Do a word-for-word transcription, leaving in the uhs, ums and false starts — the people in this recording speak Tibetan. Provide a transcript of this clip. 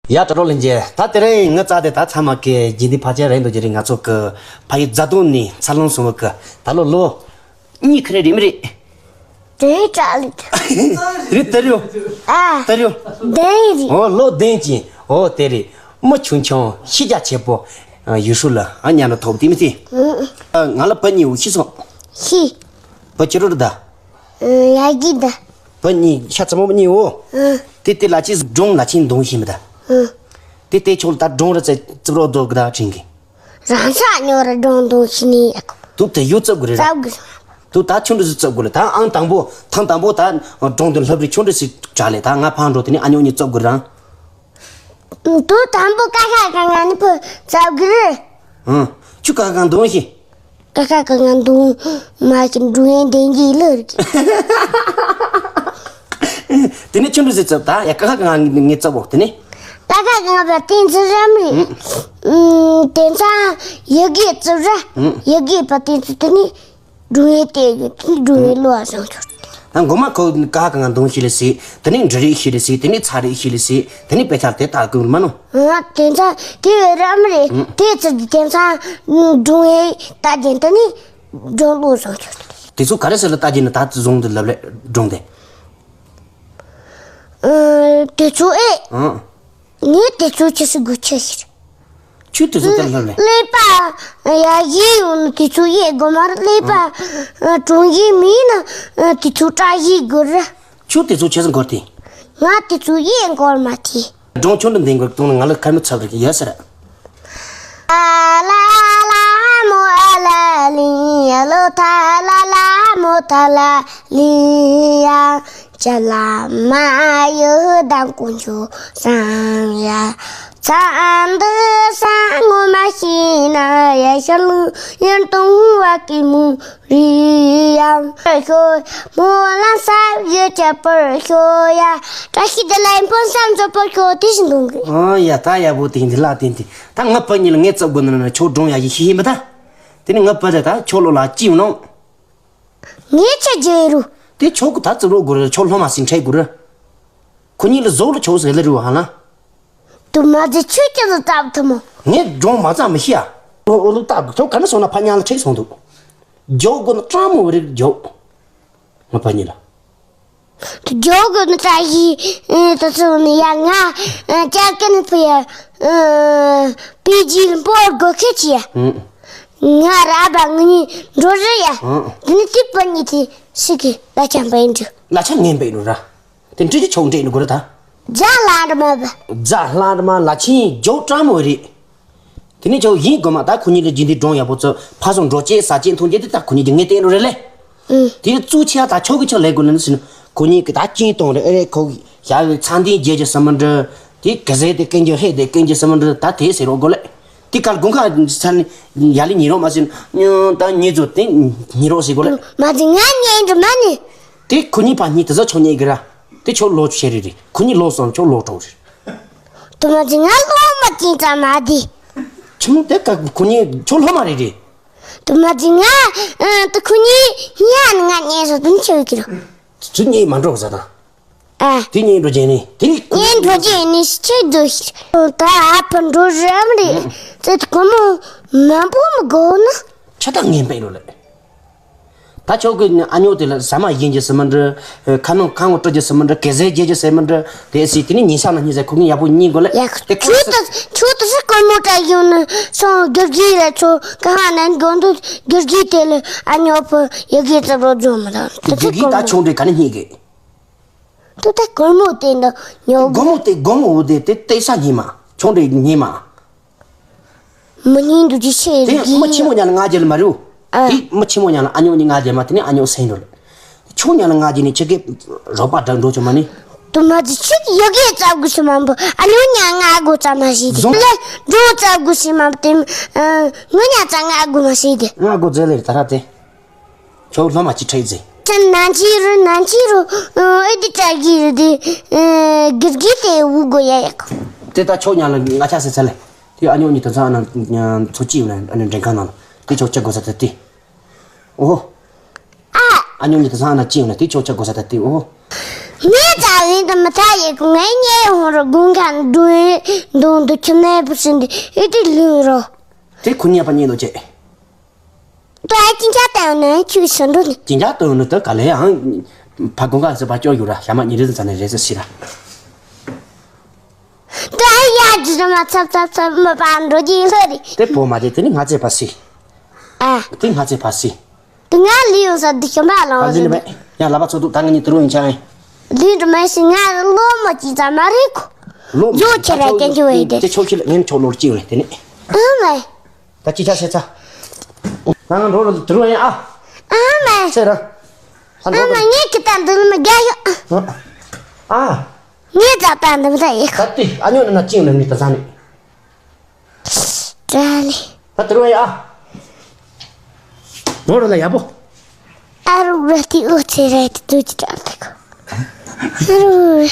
ཡ། དྲ་གྲོགས་ལྷན་རྒྱས། ད་དེ་རིང་ངི་རྩ་དེ་ད་ཚང་མ་གི་རྗེས་འདི་ཕལ་ཆེར་རེད་འདུག་རྒྱུ་རེད། ང་ཚོ་གི་ཕ་ཡུལ་རྫ་སྟོད་ནས་འཚར་ལོངས་སོང་བ་གི་ད་ལོ་ལོ་གཉིས་ཁ་རེ་རེད་མི་རེད། དེ་ཙག་ལི། རེད་དེ་རེད། ཨ། དེ་རེད། དེ་རེད། ཨོ་ལོ་བདུན་ཅན། ཨོ་དེ་རེད། མི་ཆུང་ཆུང་ཤེས་རྒྱ་ཆེ་པོ། ཡུལ་ཤུལ་ལ་ཨ་ཉ་ལ་ཐོབ་དེ་མི་ཚེ། ང་ལ་བུ་གཉིས་འོ་ཤི་སོང་། ཤི། བུ་ཅི་རུ་རེད་ད། ཡ་གི་ད། བུ་གཉིས་ཤ་ཚ་མོ་གཉིས་འོ། དེ་དེ་ལ་ཅི་སྒྲུང་ལ་ཆིན་འདོན་ཤེས་མི་ད། དེ་དེ་ཆོག་ལ་ད་སྒྲུང་ར་ཚེ་རྩིབ་རོགས་རྡོ་གི་ད་དྲིན་གི། རང་ས་ཉོ་ར་སྒྲུང་འདོན་ཤེས་ནི་ཡག་དུ་དེ་ཡོད་རྩབ་དགོས་རེད་ར། རྩབ་དགོས། དུ་ད་ཆུང་འདྲ་ཟིག་རྩབ་དགོས་རེད། ད་ཨང་དང་པོ་ཐང་དང་པོ་ད་སྒྲུང་དེ་ལྷབ་རི་ཆུང་འདྲ་ཟིག་དྲག་ལས། ད་ང་ཕང་འགྲོ་དེ་ནི་ཨ་ཉོ་གཉིས་རྩབ་དགོས་རང་། དུ་དང་པོ་ཀ་ཤ་ག་ང་ནི་ཕུ་རྩབ་དགོས་རེད། ཨང་། ཆུ་ཀ་གང་འདོན་ཤེས། ཀ་ཁ་ག་ང་འདུག་མ་ཤི་འགྲོ་ཡན་དེ་འདི་ལ་རིག་དེ་ནས་ཆུ་འབྲུ་ཟེར་ཚབ་ད་ཡ་ཀ་ཁ་ག་ང་ངེ་ཚབ་འོ་དེ་ནས། ཀ་ཁ་ག་ང་བ་བསྟན་ཚུལ་རམ་རེད། ཨུམ། དེ་ཚང་ཡི་གེ་ཚུལ་ར། ཨུམ། ཡི་གེ་བ་བསྟན་ཚུལ་དེ་ནས་འགྲོ་ཡན་དེ་ཡོད་དེ་འགྲོ་ཡན་ལོ་བ་སང་ཆོག་ད་མགོ་མ་ཁོ་ཀ་ཁ་ག་ང་འདོན་ཤེས་ལེ་ཟེར། དེ་ནས་འབྲི་རིགས་ཤེས་ལེ་ཟེར། དེ་ནས་ཚ་རིགས་ཤེས་ལེ་ཟེར། དེ་ནས་དཔེ་ཆ་དེ་ལྟ་དགོས་མ་ནོ། ང་དེང་སང་དེ་བས་རབ་མི་རེད། ཨང་། དེ་ཚོ་དེང་སང་སྒྲུང་ཡས་ལྟ་རྒྱུ་འདི་ནི་སྒྲུང་ལོ་བཟང་ཆོག་དེ་ཚོ་ག་རེ་ཟེར་ལ་ལྟ་རྒྱུ་ནི་ད་བཟུང་དུ་ལབ་ལེ་སྒྲུང་དེ། ཨང་། དེ་ཚོ་ཨེ། ཨང་། ངས་དེ་ཚོ་ཆི་སི་དགོས་ཆི་ཟེར། ཆུ་དེ་ཚོ་ལྟར་ལབ་ལེ། ཀླད་པ་ཡ་ཡི་ཡོང་ནི་དེ་ཚོ་ཡས་དགོས་མ་རེད། ཀླད་པ་གྲོང་ཡི་མིན་ན་དེ་ཚོ་བཀྲ་ཤིས་དགོས་རེད། ཆུ་དེ་ཚོ་ཆི་སི་དགོས་ཏེ། ང་དེ་ཚོ་ཡས་དགོས་མ་དེ། སྒྲུང་ཆུང་དུ་འདེང་དགོས་གཏོང་ན་ང་ལ་ཁ་མི་ཚབ་རེ་ཡོད་ཟེར། ཨ་ལ་ལ་མོ་ཨ་ལ་ལི་ཡ་ལོ་ཐ་ལ་ལ་མོ་ཐ་ལ་ལི་ཡ་ཅ་ལ་མ་ཡོ་དང་ཀུན་ཆོ་སང་ཡ་ཚ་འདི་སང་ངོ་མ་ཤི་ན་ཡ་ཤ་ལུ་ཡན་ཏུང་བ་ཀི་མུ། རི་ཡང་ཤོ་མོ་ལ་ས་ཡོད་ཅེ་པར་ཤོ་ཡ། བཀྲ་ཤིས་བདེ་ལེགས་ཕུན་སུམ་ཚོགས་པར་ཤོག་དེ་བཞིན་གཏོང་གི། ཨོ་ཡ་ད་ཡག་པོ་དེ་འདི་ལ་བརྟེན་ཏེ་ད་ང་ཕ་གཉིས་ལ་ངས་རྩབ་དགོས་ན་ན་ཆོག་སྒྲུང་ཡ་ཡི་ཤེས་ཤེས་མི་ད། དེ་ནི་ང་ཕ་ད་ད་ཆོག་ལོ་ལ་ཅི་ཡོང་ནོ། ངས་ཆ་རྒྱུ་རུ། དེ་ཆོག་གི་ད་རྩིབ་རོགས་དགོས་རེད། ཆོག་སློབ་མ་ཟིན་འཕྲད་དགོས་རེད། ཁོ་གཉིས་ལ་བཟོ་ལ་ཆོག་ཟེར་ལེ་རུ་ཧ་ལ། དུ་མ་ཟེ་ཆོས་ཀྱི་ལ་བཏབ་ཐུབ་མོ། ངས་སྒྲུང་མ་ཙམ་མི་ཤེས་ཨ། ཨོ་ཨོ་ལུག་བཏབ་གི་ཐོག་ག་ནས་སོང་ན་ཕ་ཉག་ལ་ཁྲིད་སོང་འདུག་རྒྱོག་དགོས་ན་སྤྲང་མོ་རིགས་རྒྱོག་ང་ཕ་གཉིས་ལ། དུ་རྒྱོག་དགོས་ན་བཀྲ་ཤིས་ཨེ་དུ་སོང་ནི་ཡ་ང་ཨེ་ཅག་ཀན་ཕུ་ཡ་ཨེ་པི་ཇི་ལ་འབོར་དགོས་ཁེ་ཅི་ཡ། ཨང་། ང་ར་བ་ང་གཉིས་འགྲོ་རེ་ཡ། ཨང་། དེ་ནི་དེ་པ་གཉིས་དེ་སི་ཀི་ལ་ཆམ་པ་ཡིན་འགྲོ། ལ་ཆ་ངན་པ་ཡིན་འགྲོ་ར། དེ་འདྲི་གི་ཆོག་འདྲེས་ནི་གོ་ར་ད། རྫ་ལ་འདྲ་མ་བ། རྫ་ལ་འདྲ་མ་ལ་ཆིན་རྒྱོག་སྤྲང་མོ་རེད། དེ་ནས་ཆོག་ཡིན་དགོས་མ་ད་ཁོ་གཉིས་ལ་རྗེས་འདི་སྒྲུང་ཡག་པོ་ཚོ་ཕ་སོང་འགྲོ་ཅེས་ཟ་ཅེས་འཐུང་ཅེས་དེ་ད་ཁོ་གཉིས་ཀྱི་ངས་བསྟན་འགྲོ་རེ་ལེ། ཨུ། དེ་གཙུག་ཆེ་ད་ཆོག་གི་ཆོག་ལས་དགོས་ལ་ནི་སི་ནི་ཁོ་གཉིས་ཀྱི་ད་ཅིན་གཏོང་རེ་ཨེ་རེ་ཁོ་གི་ཡ་ཚ་འདི་རྒྱལ་གྱི་སི་མི་འདྲ། དེ་ག་ཟེ་དེ་ཀན་གྱི་ཧེ་དེ་ཀན་གྱི་སི་མི་འདྲ་ད་དེ་ཟེར་རོ་དགོས་ལེ། དེ་གར་དགུན་ཁ་ཚ་ནི་ཡ་ལི་ཉི་རོགས་མ་ཟེར་ད་ཉི་ཚོ་དེ་ཉི་རོགས་ཟེར་དགོས་ལེ། མ་ཟེར་ང་ཉན་འདྲ་མ་ནི། དེ་ཁོ་གཉིས་ཕ་གཉིས་དེ་ཟ་ཆོག་ཉེ་གི་ར། དེ་ཆོག་ལོ་ཆེ་རེ་རེ། ཁོ་གཉིས་ལོ་སོང་ཆོག་ལོ་གྲོགས་རེ། དུ་མ་ཅི་ང་ལོ་མ་ཅི་ཙམ་མ་དེ། ཆུང་དེ་ཀ་ཁོ་གཉིས་ཆོག་ལོ་མ་རེ་རེ། དུ་མ་ཅི་ང་ཨ་དུ་ཁོ་གཉིས་ཉ་ང་ཉན་སོ་དུ་ཆེ་གི་ར། ཚུ་གཉིས་མ་འགྲོ་ཟ་དང་། ཨ། དེ་གཉིས་འགྲོ་རྒྱན་ནི་དེ་ནི་ཁོ་གཉིས་འགྲོ་རྒྱན་ནི་ཆེ་འགྲོ་ཤི། ད་ཨ་ཕ་འགྲོ་རམ་རེ། ཙེ་དུ་ཁོ་མོ་མ་པོ་མི་དགོ་ན། ཆ་ད་ངན་པའི་རོ་ལེ། ད་ཆོག་གི་ཨ་ཉོ་དེ་ལ་ཟ་མ་ཡིན་གྱི་སི་མ་འདྲ། ཁ་ནང་ཁ་ངོ་སྤྲོད་ཀྱི་སི་མ་འདྲ། གེ་ཟེ་རྒྱལ་གྱི་སི་མ་འདྲ། དེ་སི་དེ་ནི་ཉིན་ཤག་ན་ཉིན་ཟེ་ཁོ་གི་ཡག་པོ་གཉིས་དགོས་ལེ། ཡ་དེ་ཁོ་ཆུ་ད་ཆུ་ད་སི་ཀོ་མོ་ཏྲ་ཡོང་ན་སོང་དགེ་རྒྱུ་ལ་ཆོ་ག་ཧ་ན་དགོན་དུ་དགེ་རྒྱུ་དེ་ལ་ཨ་ཉོ་ཕུ་ཡ་གི་ཙབ་རོ་ཇོ་མ་ད་དེ་དགེ་རྒྱུ་ད་ཆུང་འདྲེ་ག་ནི་སྙིང་གི། དུ་ད་ཀོ་མོ་དེ་ད་ཉོ་དགོ་མོ་དེ་དགོ་མོ་དེ་དེ་ཏེ་ས་སྙིང་མ་ཆུང་འདྲེ་སྙིང་མ། མི་ཉིན་དུ་ཅི་ཤེས་དེ་རྒྱུ་མི་ཆེན་མོ་ཉག་ལ་ང་རྒྱལ་མ་རེད། ཨ། དེ་མི་ཆེན་མོ་ཉག་ལ་ཨ་ཉོ་ཉི་ང་རྒྱལ་མ་དེ་ནི་ཨ་ཉོ་སེང་འགྲོ་ལེ། ཆུང་ཉག་ལ་ང་རྒྱལ་ནི་ཆི་གེ་རོགས་པ་འདྲ་འགྲོ་ཆོག་མ་ནི། དུ་མ་ཅི་ཆི་གི་ཡོ་གེ་ཙབ་གུ་སི་མ་འབུ་ཨ་ཉོ་ཉག་ང་གུ་ཙབ་མ་ཤེས་དེ་ལེ་འགྲོ་ཙབ་གུ་སི་མ་དེ་ངུ་ཉག་ཙ་ང་གུ་མ་ཤེས་དེ། ང་གུ་ཛེ་ལེ་ད་ར་དེ། ཁྱོད་སློབ་མ་ཅི་ཁྲིད་ཟེ། ཅན་ནན་ཆི་རུ་ནན་ཆི་རུ་ཨེ་དི་ཏྲ་གི་རུ་དི་གིར་གི་དེ་འུ་གོ་ཡ་ཡག་དེ་ད་ཁྱོད་ཉག་ལ་ང་ཆ་སེ་ཚ་ལེ། དེ་ཨ་ཉོ་ཉི་དུ་ཚང་ཨ་ན་ཚོ་ཅི་ཡོད་ལེ་ཨ་ནི་འདྲེན་ཁང་ནང་ལ་དེ་ཁྱོད་ཆ་དགོས་ས་ད་དེ། ཨོ། ཨ། ཨ་ཉོ་ཉི་དུ་ཚང་ཨ་ན་ཅི་ཡོད་ལེ་དེ་ཁྱོད་ཆ་དགོས་ས་ད་དེ་ཨོ། ངས་ཙ་བའི་དུ་མི་ཐ་ཡེ་གུ་ངའི་ཉེ་ཡོང་རུ་དགུན་ཁ་འདུན་འདུན་དུ་ཁྱིམ་ནས་བུ་སྲིན་འདི་ཨི་ཏི་ལུས་རོ། དེ་ཁོ་ཉེས་པ་ཉེས་ནོ་ཅེ། ཏུ་ཨ་ཅིན་ཆ་ཏན་ནས་ཁྱུ་སུ་འགྲོ་ནི། ཅིན་ཆ་ཏན་ནི་དུ་ག་ལེ་ཡང་། ཕ་གུང་ག་སི་པ་ཅོ་ཡུ་ར་ཞ་མ་ཉི་རེ་ཟི་ཚ་ནས་རེ་ཟི་སི་ར། ཏུ་ཨ་ཡ་ཇི་ར་མ་ཚབ་ཚབ་ཚབ་མི་པ་འགྲོ་ཅིན་ལྷོ་རི། དེ་བོ་མ་དེ་དེ་ནི་ང་ཚེ་པ་སི། ཨ། དེ་ང་ཚེ་པ་སི། དེ་ང་ལི་ཡོང་ས་དེ་ཤོམ་པ་ལོང་ཨ་ལི་ནི་བས། ཡང་ལ་པ་ཚོ་དུ་ད་ང་ཉི་དུ་རུ་ཡིན་ཆ་ཨེ། ལི་དུ་མ་སི་ང་ལོ་མ་ཅི་ཙམ་མ་རེད་ཁོ། ལོ་མ་ཇོ་ཁྱེད་ར་ཅན་ཅི་བས་དེ། དེ་ཆོ་ཁྱི་ལ་ངན་ཆོ་ལོར་ཅི་བས་དེ་ནི། ཨ་མ། ད་ཅི་ཆ་ཤེ་ཚ། ང་ང་འགྲོ་རུ་དུ་རུ་ཡིན་ཨ། ཨ་མ། ཚེ་ར། ཨ་མ་ངས་ཁི་ད་འདི་མ་རྒྱ་ཡོ། ཨ། ངས་ད་ད་འདི་མ་ད་ཡེ་ཁོ། ད་དེ་ཨ་ཉོ་ནི་ན་ཅིང་ལ་ནི་ད་ས་ནི། ཏྲ་ལི། ད་དུ་རུ་ཡ། ནོར་ལ་ཡ་པོ། ཨ་རུ་ར་ཏི་ཨུ་ཚེ་ར་ཏི་ཏུ་ཅི་ཏྲ་ཏི་ཁོ། ཨ་རུ།